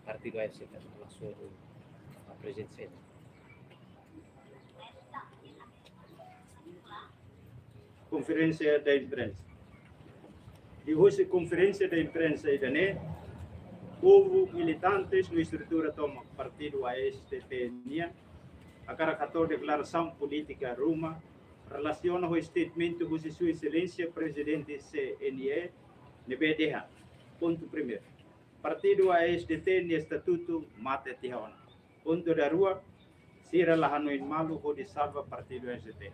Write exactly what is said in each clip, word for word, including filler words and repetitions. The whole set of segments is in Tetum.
partidu A S D T, la sua do presidente. Konferénsia da imprensa. Liuhusi konferénsia da imprensa ida-ne'e, povu, militantes no estrutura tomak partidu A S D T nian hakarak hato'o deklarasaun polítika ruma relasiona ho statement husi Sua Exelénsia Prezidente C N E ne'ebé dehan: pontu primeiru, partidu A S D T nia estatutu mate tiha ona. Pontu da rua, sira la hanoin malu hodi salva partidu A S D T.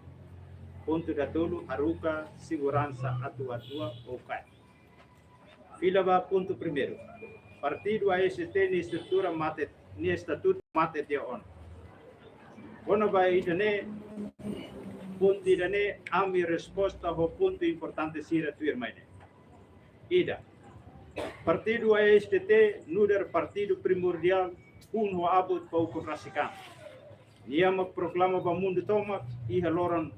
Pontu da tolu, haruka seguransa atu atua ou kaer. Fila ba pontu primeiru, partidu A S D T nia estrutura mate, nia estatutu mate tiha ona. Kona-ba ida-ne'e, pontu ida-ne'e, ami resposta ho pontu importante sira tuirmai ne'e. Ida, partidu A S D T nu'udar partidu primordiál hun ho abut ba ukun rasik an. Nia mak proklama ba mundu tomak iha loron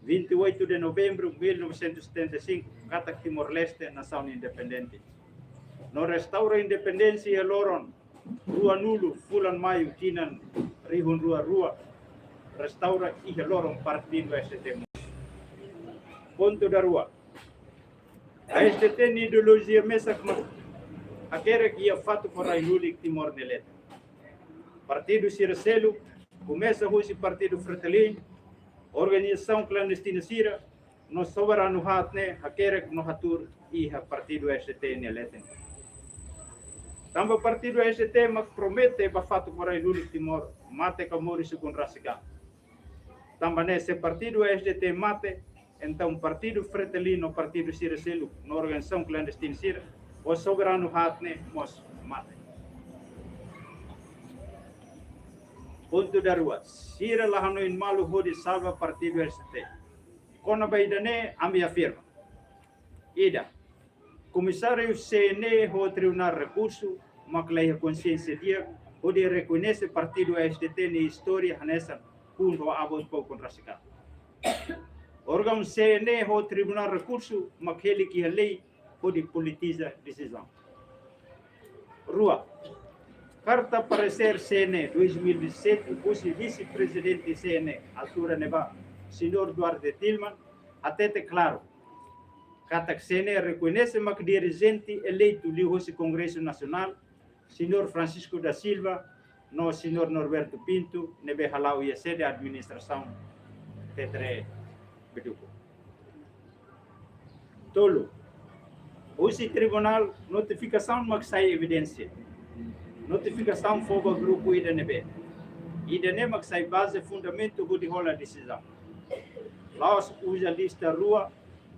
vinte e oito de novembro mil novecentos e setenta e cinco katak Timor-Leste nasaun independente. No restaura independénsia iha loron ruanulu fulan Maiu tinan rihun rua rua, restaura iha loron partidu A S D T. Pontu da rua, A S D T nia ideolojia mesak mak hakerek iha fatuk ho rai-lulik Timor nia leten. Partidu sira seluk, komesa husi partidu Fretilin, organizasaun klandestina sira, no soberanu haat ne'e hakerek no hatuur iha partidu A S D T nia leten. Tanba partidu A S D T mak promete ba fatuk ho rai-lulik Timor, mate ka moris ukun rasik an. Tanba ne'e se partidu A S D T mate, entaun partidu Fretilin no partidu sira seluk no organizasaun klandestina sira, ho soberanu haat ne'e mós mate. Pontu da rua, sira la hanoin malu hodi salva partidu A S D T. Kona-ba ida-ne'e ami afirma. Ida, Komisáriu C N E ho Tribunál Rekursu mak la iha konsiénsia di'ak hodi rekoñese partidu A S D T nia istória hanesan hun ho abut ba ukun rasik an. Órgaun C N E ho Tribunál Rekursu mak helik iha lei hodi politiza desizaun. Rua, karta paresér C N E dois mil e dezassete husi vise-prezidente C N E altura ne'ebá, señór Duarte Tilman, hatete klaru katak C N E rekoñese mak dirijente eleitu liuhusi Kongresu Nasionál, señór Francisco da Silva no señór Norberto Pinto, ne'ebé hala'o iha sede administrasaun T T R Beduco. Tolu, husi tribunál notifikasaun mak sai evidénsia. Notifikasaun fó ba grupu ida ne'ebé. Ida-ne'e mak sai baze, fundamentu hodi hola desizaun. La'ós uza lista rua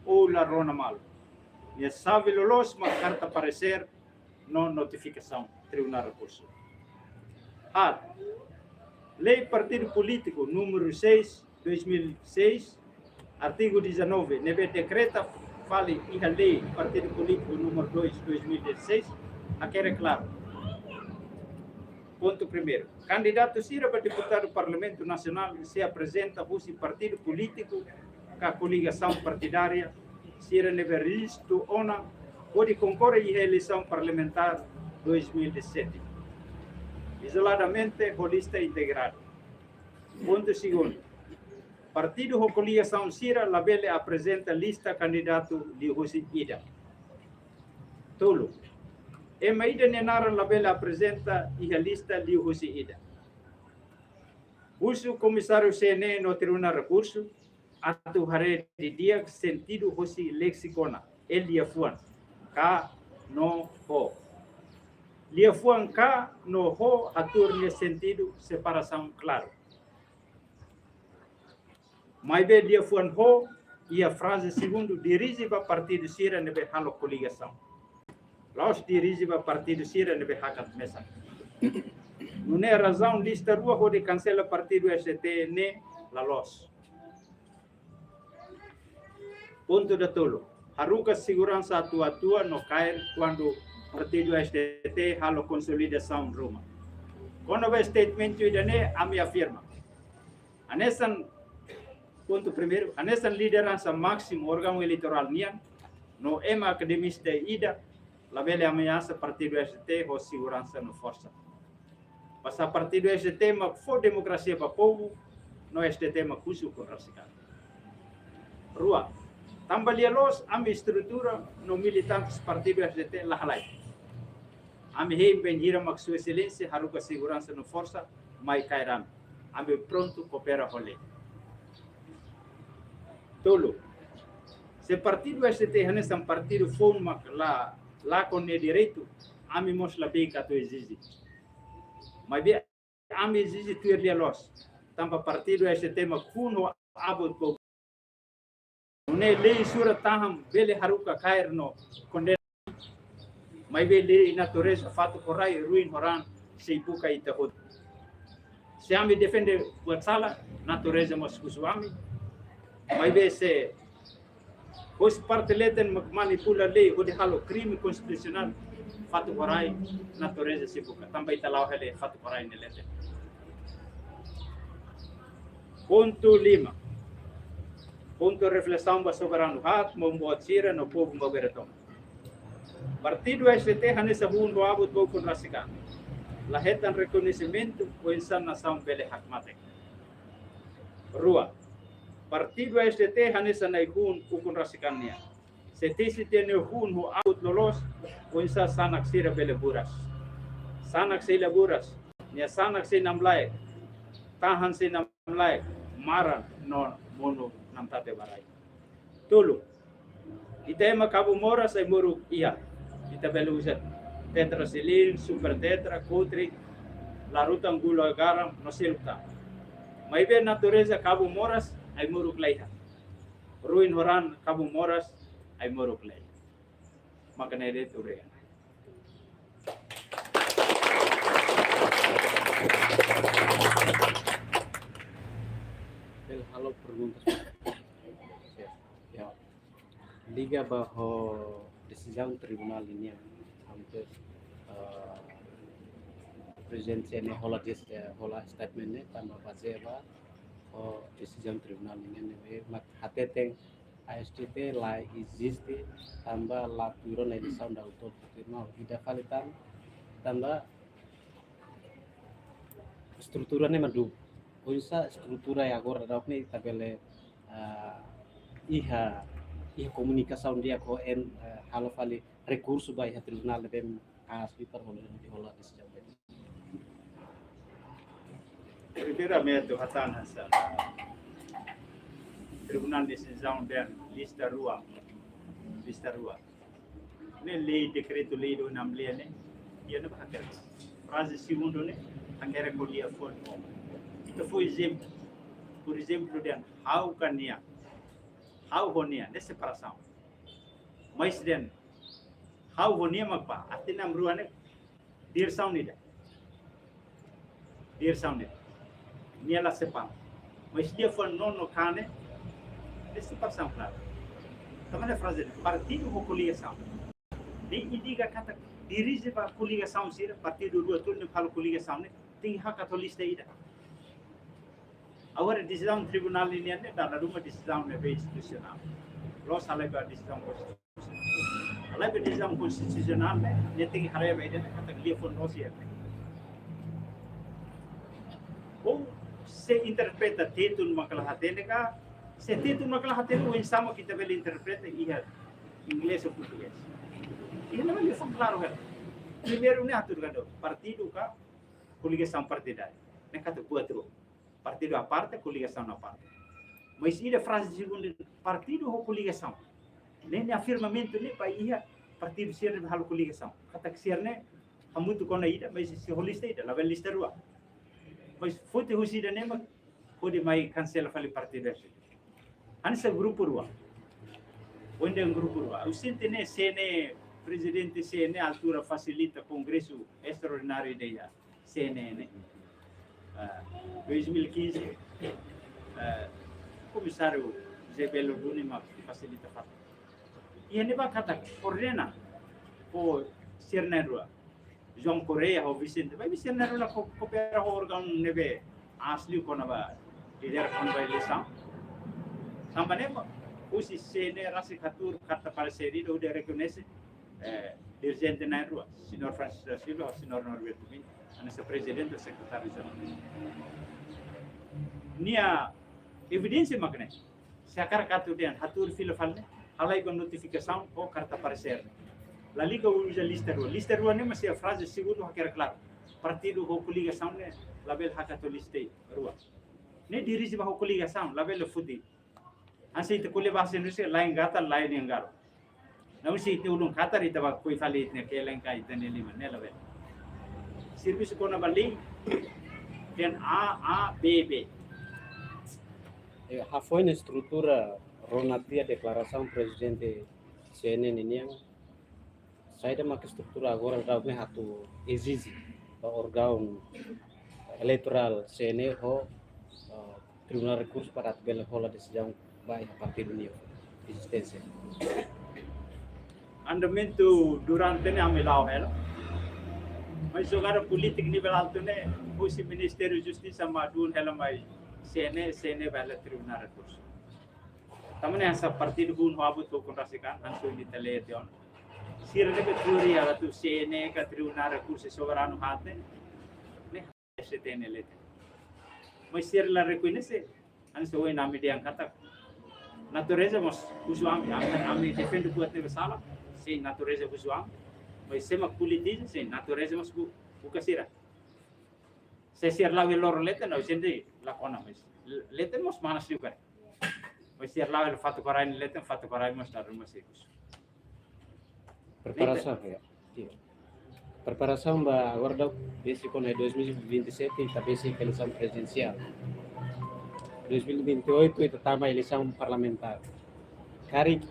ou la rona malu. Nia xave loloos mak karta paresér no notifikasaun Tribunál Rekursu. Haat, Lei Partidu Polítiku númeru seis, dois mil e seis, artigu dezanove, ne'ebé dekreta fali iha Lei Partidu Polítiku númeru dois, dois mil e dezasseis, hakerek klaru. Pontu primeiru, kandidatu sira ba deputadu Parlamentu Nasionál sei aprezenta husi partidu polítiku ka koligasaun partidária sira ne'ebé rejistu ona hodi konkorre iha eleisaun parlamentár dois mil e dezassete, izoladamente ho lista integradu. Pontu segundu, partidu ho koligasaun sira labele aprezenta lista kandidatu liuhusi ida. Tolu, ema ida nia naran labele aprezenta iha lista liuhusi ida. Husu Komisáriu C N E no Tribunál Rekursu atu haree didi'ak sentidu hosi léksiku ona, e liafuan ka no ho. Liafuan ka no ho hatuur nia sentidu separasaun klaru. Maibé liafuan ho iha fraze segundu dirije ba partidu sira ne'ebé halo koligasaun. La'ós dirije ba partidu sira ne'ebé hakat mesak. Nune'e razaun lista rua hodi kansela partidu S D T ne'e la loos. Pontu datolu, haruka seguransa atu atua no kaer kuandu partidu S D T halo konsolidasaun ruma. Kona-ba statement ida-ne'e, ami afirma. Hanesan, pontu primeiru, hanesan lideransa másimu órgaun eleitorál nian, no ema akademista ida, labele ameasa partidu S D T ho seguransa no forsa. Basá partidu S D T mak fó demokrasia ba povu, no S D T mak husu ukun rasik an. Rua, tanba lia-loos ami estrutura no militantes partidu S D T la halai. Ami hein bainhira mak Sua Exelénsia haruka seguransa no forsa mai kaer ami. Ami prontu koopera ho lei. Tolu, se partidu S D T hanesan partidu foun mak la, lakon nia direitu, ami mós labele atu ezije. Maibé ami ezije tuir lia-loos, tanba partidu S D T mak hun ho abut povu. Nune'e lei sura tahan bele haruka kaer no kondena. Maibé lei natureza fatuk ho rai, ruin ho raan, sei buka ita hotu. Se ami defende buat sala, natureza mós husu ami. Maibé se husi parte leten mak manipula lei hodi halo krime konstitusionál, fatuk ho rai, natureza sei buka. Tanba ita la'o hela fatuk ho rai nia leten. Pontu lima. Pontu reflesaun ba soberanu haat, maun-boot sira no povu maubere tomak. Partidu S D T hanesan hun ho abut povu ukun rasik an. La hetan rekoñesimentu oinsá nasaun bele hakmatek. Rua, partidu S D T hanesan na'i-hun ukun rasik an nian. Se tesi tiha nia hun ho abut loloos, oinsá sanak sira bele buras. Sanak sei la buras, nia sanak sei namlaek, tahan sei namlaek, maran no monu namtate ba rai. Tolu, ita ema Cabo Moras ai-moruk iha. Ita bele uza tetrasilin, super tetra, kotre, larutan, gula garam, no seluk tan. Maibé natureza Cabo Moras ai-moruk la iha. Ruin ho raan Cabo Moras ai-moruk la iha. Maka ne'e de'it, obrigadu. Bele halo perguntas. Ya. Liga ba ho desizaun tribunál nian, hanesan, eh, prezidente ne'e hola des-, eh, hola statement ne'e tanba bazeia ba ho desizaun tribunál nian ne'ebé mak hateten A S T T la eziste tanba la tuir ona eleisaun daudaun tuir ona. Ida fali tan, tanba estrutura ne'e mak duni. Oinsá estrutura agora daudaun ne'e ita bele, ah, iha, iha komunikasaun di'ak ho en, eh, halo fali rekursu ba iha tribunál ne'ebé aas liu para hola, hola desizaun. Primeiramente, ha'u hatán hanesan tribunál desizaun dehan lista rua, lista rua. Ne'e lei, dekretu-lei dua enam lima ne'e, iha ne'ebá hakerek. Fraze segundu ne'e hakerek ko'alia fó. Ita fó ezemplu. Por ezemplu, dehan ha'u ka nia. Ha'u ho nia, ne'e separasaun. Mas dehan ha'u ho nia mak bá, até enam rua ne'e diresaun ida. Diresaun ida. Nia la separa. Mas lia fó no no ka ne'e, ne'e separasaun klaru. Tanba ne'e fraze ne'e, partidu ho koligasaun. Ne'e indika katak dirije ba koligasaun sira, partidu rua tolu ne'e halo koligasaun ne'e, tenke hakat ho lista ida. Agora, desizaun tribunál nian ne'e dala ruma desizaun ne'ebé institusionál. La'ós halai ba desizaun konstitusionál. Halai ba desizaun konstitusionál ne'e, ne'e tenke haree ba ida-ne'e katak lia fó no sira. Ou se interpreta Tetun mak la hatene ka, se Tetun mak la hatene, oinsá mak ita bele interpreta iha inglés ou portugés. Iha ne'ebá lia fó klaru hela. Primeiru ne'e hatudu katak partidu ka koligasaun partidáriu. Ne'e katak buat rua. Partidu aparte, koligasaun aparte. Mas ida fraze segundu, partidu ho koligasaun. Ne'e, ne'e afirmamentu ne'e ba iha partidu sira ne'ebé halo koligasaun. Katak sira ne'e hamutuk ona ida, mas sei ho lista ida, labele lista rua. Mas foti husi ida-ne'e mak hodi mai kansela fali partidu S D T. Hanesan grupu rua. Ohin dehan grupu rua. Ha'u sente ne'e C N E, prezidente C N E altura fasilita kongresu estraordináriu ida iha C N E ne'e. Ah, dois mil e quinze, ah, komisáriu José Belo duni mak fasilita fali. Iha ne'ebá katak koordena ho sira na'in-rua. João Correia ho Vicente. Maibé sira na'in-rua la ko-, koopera ho órgaun ne'ebé aas liu kona-ba lidera kona-ba eleisaun. Tanba ne'e mak husi C N E rasik hatuur karta paresér ida hodi rekoñese, eh, Dirjente na'in rua, Señór Francisco da Silva, Señór Norberto Pinto, hanesan prezidente, sekretáriu jerál. Nia evidénsia mak ne'e. Se hakarak atu dehan, hatuur fila fali ne'e, halai ho notifikasaun ho karta paresér. Lalika uza lista rua. Lista rua ne'e mak iha fraze segundu hakerek klaru. Partidu ho koligasaun ne'e labele hakat ho lista rua. Ne'e dirije ba ho koligasaun, labele foti. Hanesan ita ko'alia bahasa Indonesia, lain gatal, lain anggaro. Namun se ita ulun katar, ita bá koi fali ita-nia kelen ka ita-nia liman, ne'e labele. Servisu kona-ba lei, dehan A, A, B, B. Eh, hafoin estrutura rona tiha deklarasaun prezidente C N E ninian, saida mak estrutura agora daudaun ne'e atu ezije ba órgaun eleitorál C N E ho, eh, Tribunál Rekursu para atu bele hola desizaun ba iha partidu nia ezisténsia. Andamentu durante ne'e ami la'o hela. Mas jogada polítika nivel altu ne'e, husi Ministériu Justisa mak duun hela mai C N E, C N E ba hela Tribunál Rekursu. Tanba ne'e hanesan partidu hun ho abut ho ukun rasik an, hanesan ohin ita lee tiha ona. Sira ne'ebé teoria atu C N E ka Tribunál Rekursu soberanu haat ne'e, ne'e S T N L T. Mas sira la rekoñese, hanesan ohin ami dehan katak, natureza mós husu ami, ami, ami defende buat ne'ebé sala, sei natureza husu ami, mas se mak politiza, sei natureza mós bu-, buka sira. Se sira la'o iha loron leten, no sente la kona mais. Leten mós manas liu kan. Mas sira la'o iha fatuk-orai nia leten, fatuk-orai mós dadu mós ikus. Preparasaun, ya. Iya. Preparasaun ba agora daudaun besik ona dois mil e vinte e sete, ita besik eleisaun prezidensiál. Dois mil e vinte e oito, ita tama eleisaun parlamentár. Karik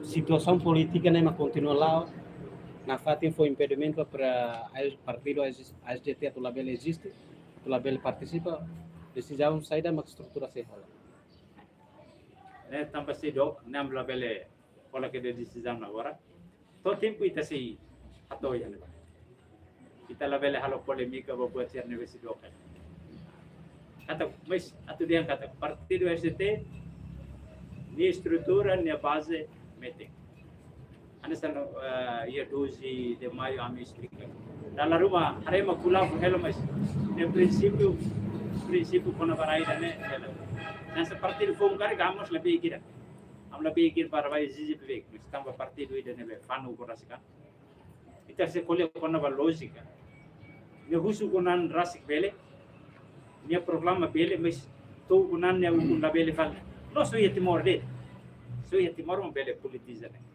situasaun polítika ne'e mak kontinua la'o, nafatin fó impedimentu para partidu A S D T atu labele eziste, atu labele partisipa, desizaun saida mak estrutura sei hola. Ne'e tanba seidauk, ne'e labele hola kedas desizaun agora. To'o tempu ita sei hato'o iha ne'ebá. Ita labele halo polémika ba buat sira ne'ebé seidauk. Katak, mas atu dehan katak partidu S D T, nia estrutura, nia baze metin. Hanesan, eh, iha doze de Maio ami esplika. Dala ruma, haree ema kula fu hela mas, nia prinsípiu, prinsípiu kona-ba rai ida-ne'e hela. Hanesan partidu foun karik ami mós labele kira. Ami labele kira para bá ezije beibeik, mas tanba partidu ida ne'ebé fanu ukun rasik an. Ita sei ko'alia kona-ba lójika. Nia husu ukun an rasik bele, nia proklama bele, mas to'o ukun an nia ukun labele fali. La'ós só iha Timor de'it. Só iha Timor mak bele politiza ne'e.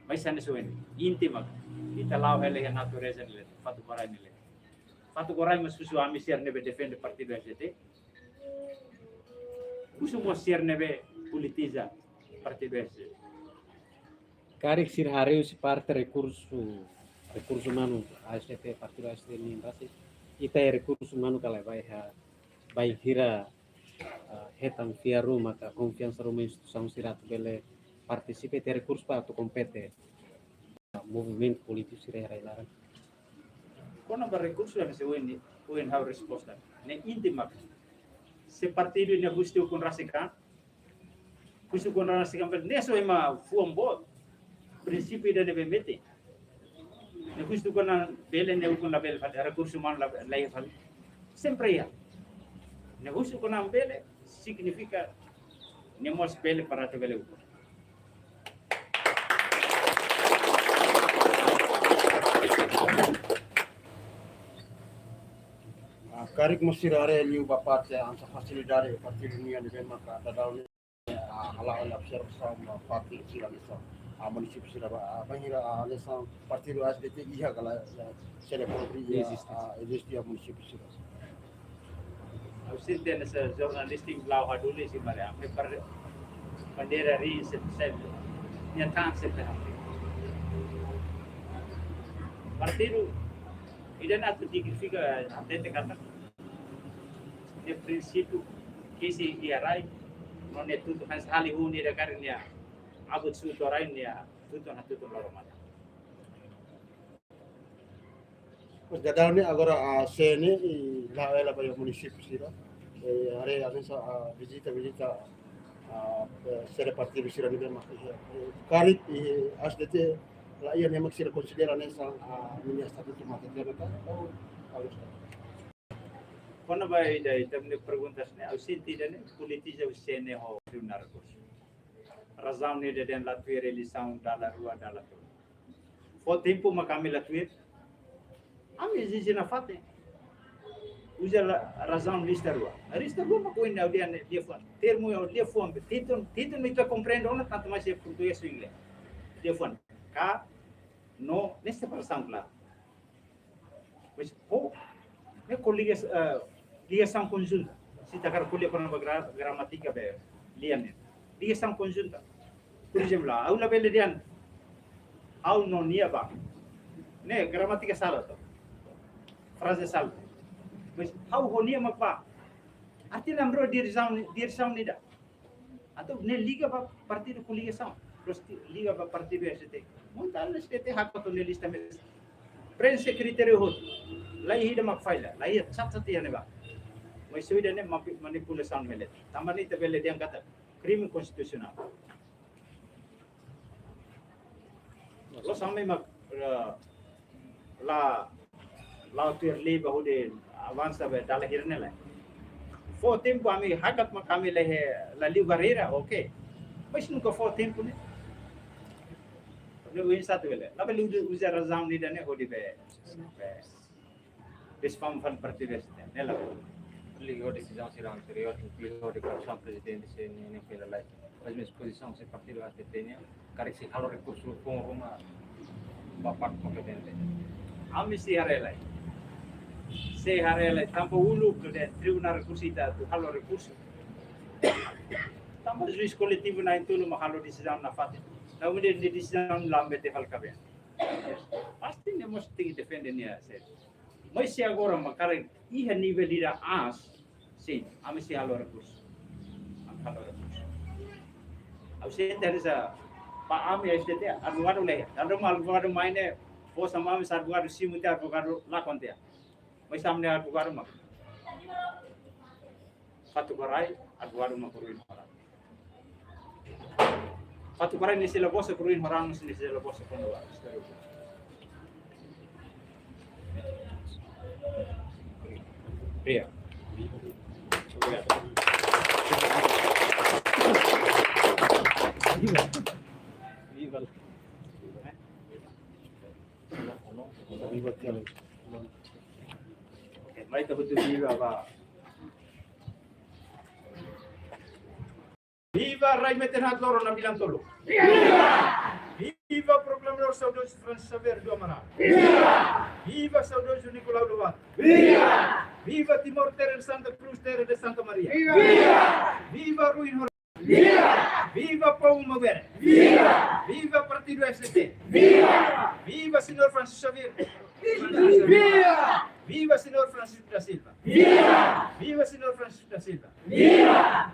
Mas hanesan ohin, inti mak, ita la'o hela iha natureza nia leten, fatuk-orai nia leten. Fatuk-orai mós husu ami sira ne'ebé defende partidu S D T. Husu mós sira ne'ebé politiza partidu S D T. Karik sira haree husi parte rekursu, rekursu umanu A S D T, partidu A S D T nian rasik, ita iha rekursu umanu ka lae, bainhira, ah, hetan fiar ruma ka konfiansa ruma instituisaun sira atu bele partisipa, ita iha rekursu para atu kompete movimentu polítiku sira iha rai laran. Kona-ba rekursu ne'e sei ohin, ohin ha'u resposta. Ne'e inti mak. Se partidu ne'e husu ukun rasik an, husu ukun rasik an bele, ne'e só ema fuan boot. Prinsípiu ida ne'ebé metin. Ne'e husu ukun an bele, nia ukun labele fali, rekursu umanu la, la iha fali. Sempre iha. Ne'e husu ukun an bele, signifika nia mós bele para atu bele ukun. Ah, karik mós sira haree liu ba parte hanesan fasilidade partidu nian ne'ebé maka daudaun ne'e, ah, hala'o ona observasaun ba parte sira hanesan, ah, munisípiu sira ba, ah, bainhira, ah, hanesan partidu A S D T iha ka lae, ya, se la pode, ya, eziste, ah, eziste iha munisípiu sira. Ha'u sente hanesan jornalista ne'ebé la'o haduli si mare, ami par-, bandeira ri se, se, nia tan se pe. Partidu ida-ne'e atu dignifika, hatete katak nia prinsípiu kesi iha rai, no nia tutu hanesan hali hun ida karik nia abut sutu rai nia tutu na tutu loro mata. Pois daudaun ne'e agora, ah, C N E la'o hela ba iha munisípiu sira. Eh, haree hanesan, ah, vizita, vizita, ah, eh, sede partidu sira ne'ebé mak, eh, karik, eh, A S D T, Lae, iha ne'e mak sira konsidera hanesan, ah, ninia estatutu mate-terra ka? Kona-ba ida-ne'e, ita-nia perguntas ne'e, ha'u sente ida-ne'e politiza husi ne'e ho Tribunál Rekursu. Razaun ne'e dehan la tuir eleisaun dala rua, dala tolu. Fó tempu mak ami la tuir. Ami ezije nafatin. Uza la razaun lista rua. Lista rua mak ohin ha'u dehan liafuan. Termu ha'u liafuan. Títulu, títulu ita komprende ona tantu mais iha portugés ou inglés. Liafuan. Ka, no, ne'e separasaun klaru. Pois, ho, ne'e koligasaun, eh, ligasaun konjunta. Se ita hakarak ko'alia kona-ba gra-, gramátika be, lian ne'e. Ligasaun konjunta. Por ezemplu, ha'u labele dehan, ha'u no nia bá. Ne'e, gramátika sala to. Fraze sala. Mas, ha'u ho nia mak bá. Artinya, ami rua diresaun, diresaun ida. Entaun ne'e liga ba partidu koligasaun, terus ti-, liga ba partidu S D T. Monta S D T hakat nia lista mes. Prenxe kritériu hotu. Laiha ida mak falla, laiha cacat iha ne'ebá. Mas só ida-ne'e mapi-, manipulasaun mele. Tanba ne'e ita bele dehan katak krime konstitusionál. Loos, ami mak, eh, la, la tuir lei ba hodi avansa be dala hira ne'e lae. Fó tempu, ami hakat mak ami la iha, la liu barreira, oke. Mas nunka fó tempu ne'e. Ne'e oinsá atu bele. Labele uza, uza razaun ida-ne'e hodi be, be desfama fali partidu S D T, ne'e lae. Liga ho desizaun sira anteriór, liga ho deklarasaun prezidente sira-nia, ne'e fila lai. Mas mezmu pozisaun husi partidu S D T nian, karik sei halo rekursu foun ruma ba parte kompetente. Ami sei haree lai. Sei haree lai, tanba uluk dehan Tribunál Rekursu ita atu halo rekursu. Tanba juís koletivu na'in-tolu mak halo desizaun nafatin. Tanba dehan desizaun lambe te hal kaben. Pasti ne'e mós tenke defende nia se. Mas se agora mak karik iha nivel ida aas, sin, ami sei halo rekursu. Ami halo rekursu. Ha'u sente hanesan, ba ami S D T, advogadu laiha. Tanba advogadu mai ne'e, fó sama ami, se advogadu simu tiha, advogadu lakon tiha. Mas ami-nia advogadu mak. Fatuka rai, advogadu mak ruin ho rai. Fatuka rai ne'e sei la bosok, ruin ho rai ne'e sei la bosok kona-ba. Iya. Viva. Viva. Oke, mai ita hotu viva ba. Viva rai metin hat loro na bilang tolu. Viva! Viva proklamadór saudozu Francisco Xavier do Amaral. Viva! Viva saudozu Nicolau Lobato. Viva! Viva Timor, terra de Santa Cruz, terra de Santa Maria. Viva! Viva Ruin Hor-, Viva! Viva povu Maubere. Viva! Viva partidu S D T. Viva! Viva señór Francisco Xavier. Viva! Viva señór Francisco da Silva. Viva! Viva señór Francisco da Silva. Viva!